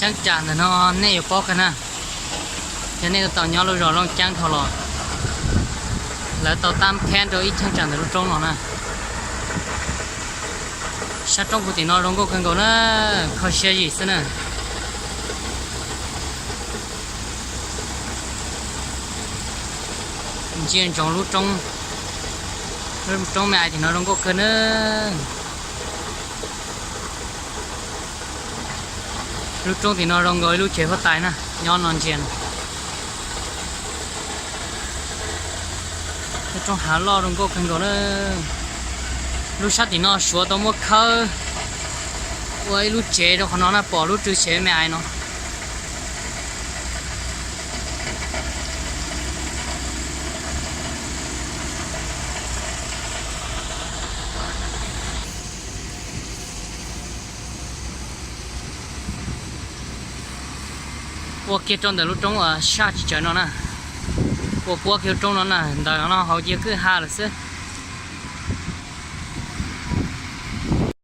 Cheeb tsam ntawm no nej yuav paub kawg na, yog nej tau nyob lub zos Looj Ceeb dhau los, lawv tau tab khab rau ib cheeb tsam ntawm lub roob no na. Sab roob puag tim no zoo nkauj kawg nkaus na, kho siab zim xwb na. Ntsia ntsoov lub roob, lub roob me ais tim no zoo nkauj kawg na. Lub roob tim no zoo nkaus ib lub tsev huab tais na, nyob no ntsia. Lub roob hav loj zoo nkauj kawg nkaus na. Lub sab tim no Suav tau muab khawb ua ib lub tsev rau qhov no na, pom lub rw tsev me ais no. Ua kiag rau ntawm lub roob uas saj tsis tsawg no na. Ua puab kiag lub roob no na, ntawm no hauv cia kwj ha lawm xwb.